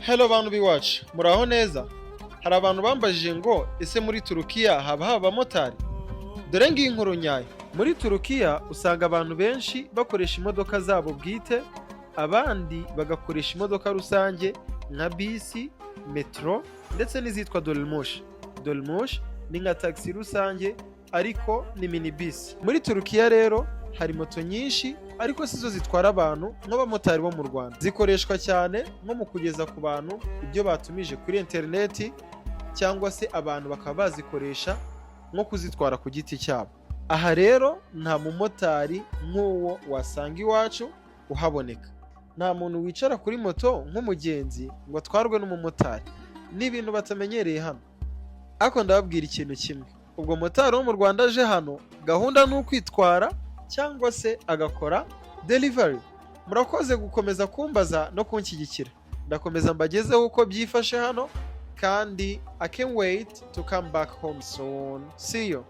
Hello bantu b'iwacu, muraho neza? Hari abantu bambajije ngo: "Ese muri Turukiya haba haba abamotari?" Dore ngiyi inkuru nyayo. Muri Turukiya usanga abantu benshi bakoresha imodoka zabo bwite, abandi bagakoresha imodoka rusange nka bisi, metro ndetse n'izitwa dolmuş. Dolmuş ni nka taxi rusange, ariko ni minibisi. Muri Turukiya rero hari moto nyinshi, ariko sizo zitwara abantu nk'abamotari bo mu Rwanda. Zikoreshwa cyane nko mu kugeza ku bantu ibyo batumije kuri interineti, cyangwa se abantu bakaba bazikoresha nko kuzitwara ku giti cyabo. Aha rero nta mumotari nk'uwo wasanga iwacu uhaboneka. Nta muntu wicara kuri moto nk'umugenzi ngo atwarwe n'umumotari, ni ibintu batamenyereye hano. Ariko ndababwira ikintu kimwe: ubwo motari wo mu Rwanda aje hano, gahunda ni ukwitwara cyangwa se agakora delivery. Murakoze gukomeza kumbaza no kunshyigikira. Ndakomeza mbagezeho uko byifashe hano, kandi I can't wait to come back home soon. See you.